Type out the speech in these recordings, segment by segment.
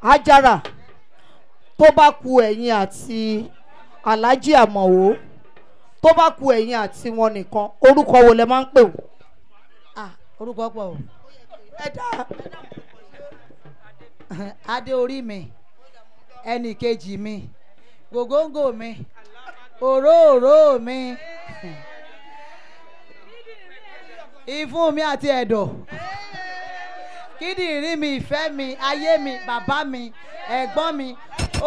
Hajara, tó bá ku ẹ̀yin àti Alhaji Àmọ̀wó, tó bá ku ẹ̀yin àti wọn nìkan, orúkọ wo lẹ máa ń pè wọ́n? Ah, orúkọ pọ̀ o. Ẹ dá. Adé orí mi, ẹnì kejì mi, gògóńgò mi, òróòró mi, ìfun mi àti ẹ̀dọ̀, kíndìnrín mi, ìfẹ́ mi, ayé mi, bàbá mi, ẹ̀gbọ́n mi,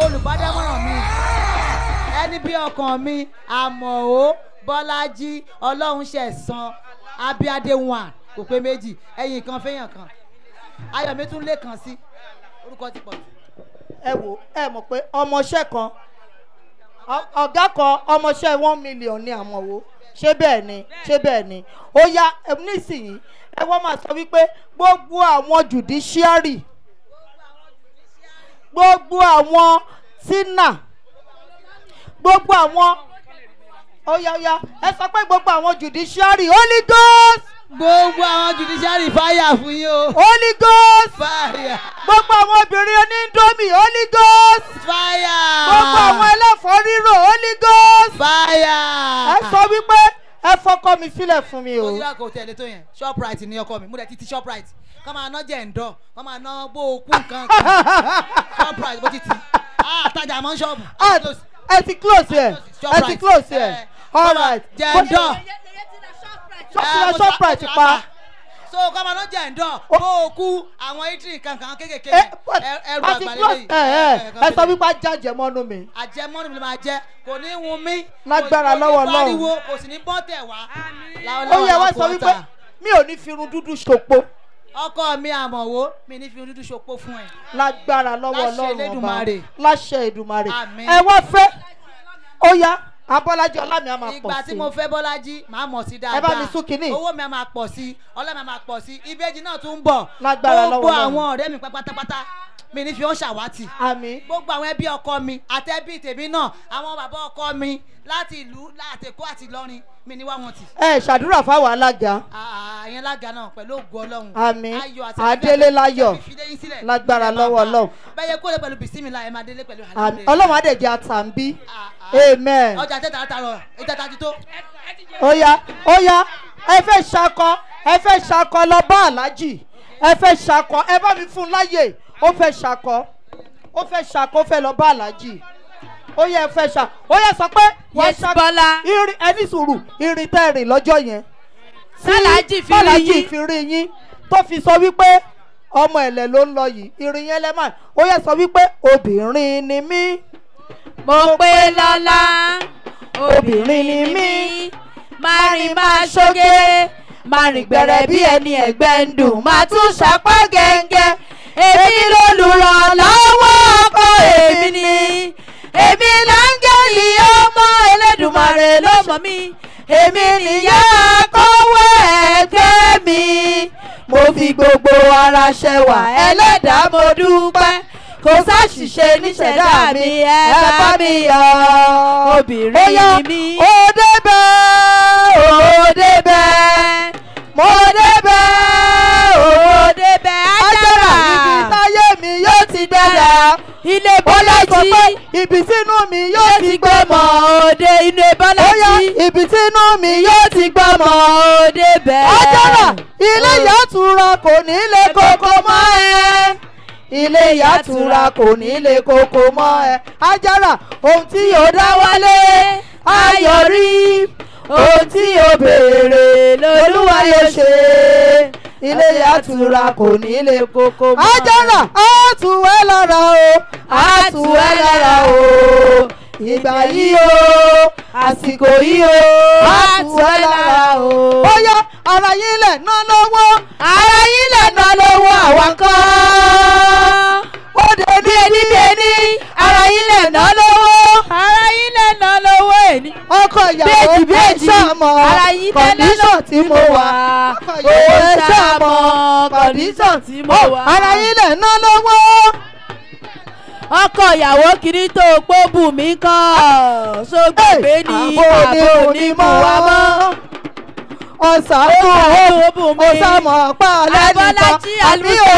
olùbádámọ̀ràn mi, ẹni bí ọkàn mi, Àmọ̀ó Bọ́lájí Ọlọ́runṣẹ̀san Abíadé one, kò pé méjì, ẹ̀yìn kan fẹ́yàn kan, ayọ̀mí tún lè kàn sí, orúkọ ti pọ̀ jù. Ẹ wò, ẹ mọ̀ pé ọmọọṣẹ́ kan, ọ̀gá kan, ọmọọṣẹ́ 1 million ní Àmọ̀wó. Ṣé bẹ́ẹ̀ ni? Ṣé bẹ́ẹ̀ ni? Ó yá, nísìnyí ẹ wọ́n máa sọ wípé gbogbo àwọn judiciary, gbogbo àwọn tina, gbogbo àwọn, ó yá, ó yá, ẹ sọ pé gbogbo àwọn judiciary, Holy Ghost. Gbogbo àwọn judiciary, fire fún yín o. Holy Ghost. Fire. Gbogbo àwọn obìnrin oníndómì, Holy Ghost. Fire. Gbogbo àwọn ẹlẹ́fọ̀ọ́ rírò, Holy Ghost. Fire. Ẹ sọ wípé ẹ fọkọ mi sílẹ̀ fún mi o. Ojú àkọ́ tẹ̀lé tó yẹn, Shoprite ni ọkọ mi, mo dẹ̀ ti ti Shoprite. Kọ́ máa ná jẹ̀ǹdọ̀, kọ́ máa ná bó o kú nǹkan kan. Shoprite bó ti ti. Ah, tajà mọ́ ṣọ́ọ̀bù. Ẹ ti close ẹ, ẹ ti close ẹ. All right. Jẹ̀ǹdọ̀. Shoprite pa. So kọ́ máa ná jẹ̀ǹdọ̀, bó o kú àwọn itri kankan kékèké ẹrù àgbàlẹ̀ yìí. Ẹ sọ wípé ajá jẹmọ́nú mi. Àjẹmọ́nú mi ló máa jẹ, kò ní wun mí. Lágbára lọ́wọ́ Ọlọ́run. Kò ní pariwo, kò sì ní bọ́tẹ̀ wá. Ó yẹ wá sọ wípé mi ò ní firun dúdú ṣòpó. Ọkọ mi Àmọ̀wó, mi ní firun dúdú ṣòpó fún ẹ. Lágbára lọ́wọ́ Ọlọ́run ọba. Láṣẹ Èdùmàrè. Ẹ wá fẹ́, ó yá. Abọ́lájí ọlá mi á máa pọ̀ sí. Ìgbà tí mo fẹ́ Bọ́lájí, màá mọ̀ sí dáadáa. Ẹ bá mi sún kínní. Owó mi á máa pọ̀ sí, ọlá mi á máa pọ̀ sí. Ìbejì náà tún ń bọ̀. Lágbára lọ́wọ́ Gbogbo àwọn ọ̀rẹ́ mi pátápátá, mi ní fi wọ́n ṣàwátì. Àmín. Gbogbo àwọn ẹbí ọkọ mi àti ẹbí tèmi náà, àwọn bàbá ọkọ mi láti ìlú láti Èkó àti Ìlọrin, mi ní wá wọn tì. Ẹ ṣàdúrà fáwọn alága. Àyẹn alága náà pẹ̀lú ògo Ọlọ́run. Àmín. Adélé láyọ̀. Lágbára lọ́wọ́ Ọlọ́run. Bẹ́ẹ̀ kó lè pẹ̀lú bìsímìlà, ẹ máa délé pẹ̀lú àlàyé. Ọlọ́run á dẹ̀ jẹ́ àtàǹbí. Amen. Ọjà tẹ́tà àtàrọ̀ ìtẹ́ta ti tó. Ó yá, ó yá, ẹ fẹ́ ṣakọ, ẹ fẹ́ ṣakọ lọ bá Àlájì, ẹ fẹ́ ṣakọ, ẹ bá mi fún láyè, ó fẹ́ ṣakọ, ó fẹ́ ṣakọ, ó fẹ́ lọ bá Àlájì. Ó yẹ fẹ́ ṣa, ó yẹ sọ pé wọ́n ṣakọ, irin ẹni sùúrù, irin tẹ́ rìn lọ́jọ́ yẹn. Tálàjì fi rí yín, tó fi sọ wípé ọmọ ẹ̀lẹ̀ ló ń lọ yìí, irin yẹn lẹ́mà, ó yẹ sọ wípé obìnrin ni mí. Mo pé lọ́lá, obìnrin ni mí, máa rìn máa ṣoge, máa rìn gbẹ̀rẹ̀ bí ẹni ẹ̀gbẹ́ ń dùn, máa tún ṣapá gẹ́ngẹ́. Èmi lolùrànlọ́wọ́ ọkọ èmi ni, èmi láńgẹ́lì ọmọ Elédùmarè ló mọ̀ mí, èmi nìyá kọ́wọ́ ẹgbẹ́ mi. Mo fi gbogbo ara ṣẹwà ẹlẹ́dàá mo dúpẹ́. Kò sáṣìṣe níṣẹ̀dá mi, ẹ bá mi yọ̀. Obìnrin ni mí. Ó débẹ̀, ó débẹ̀, mo débẹ̀, ó débẹ̀. Ajára, ibi táyé mi yóò ti dára. Ilé Bọ́lájí, ibi tínú mi yóò ti gbọ́mọ. Òde ilé Bọ́lájí, ibi tínú mi yóò ti gbọ́mọ. Ó débẹ̀. Ajára, ilé ìyá tura kò ní lè kókó mọ́ ẹ. Ilé ìyá tura kò ní lè kókó mọ́ ẹ. Ajára, ohun tí yóò dá wálé ayọ̀ rí, ohun tí yóò béèrè lolúwa yóò ṣe. Ilé ìyá tura kò ní lè kókó mọ́ ẹ. Ajára, á tù ẹ́ lára o, á tù ẹ́ lára o. Ìgbà yìí o, àsìkò yìí o, á tù ẹ́ lára o. Ó yá, ara yín lẹ̀ ná lọ́wọ́, ara yín lẹ̀ ná lọ́wọ́ àwa kan. Ó dé ní ẹni ẹni, ara yín lẹ̀ ná lọ́wọ́, ara yín lẹ̀ ná lọ́wọ́ ẹni. Ọkọ ìyàwó ẹ ṣàmọ̀ kọ̀ndíṣọ̀n tí mo wà. Ọkọ ìyàwó ẹ ṣàmọ̀ kọ̀ndíṣọ̀n tí mo wà. Ara yín lẹ̀ ná lọ́wọ́. Ọkọ ìyàwó kiri tó gbóbù mí kọ́, sógbègbè ní àbò onímọ̀ wa mọ́. Ọ̀sà tó ọ̀sàmọ̀ pa lẹ́nìkan àbí o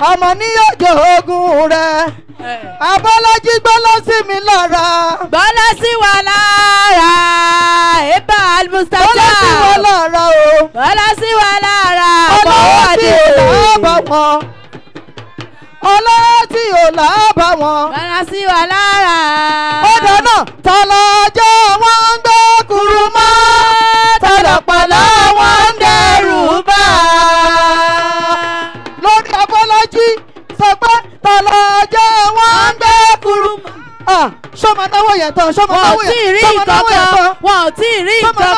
ọmọ ní yóò jẹ ogun rẹ̀. Abọ́lájí gbọ́lá sí mi lára. Gbọ́lá sí wa lára. Eba Almustajab. Gbọ́lá sí wa lára o. Gbọ́lá sí wa lára. Ọlọ́wọ́ tí ò lábà wọn. Ọlọ́wọ́ tí ò lábà wọn. Gbọ́lá sí wa lára. Ó dáná tọ́lọ́jọ́ wọn ń gbé kuru mọ́. Tọ́lọ̀pọ̀lọ́ wọn ń dẹrù bá. Lórí Abọ́lájí sọ pé tọ́lọ́jọ́ wọn ń gbé kuru mọ́. Sọ́mọ náwó yẹn tán, sọ́mọ náwó yẹn tán, wọn ò tí ì rí nǹkan kan, wọn ò tí ì rí nǹkan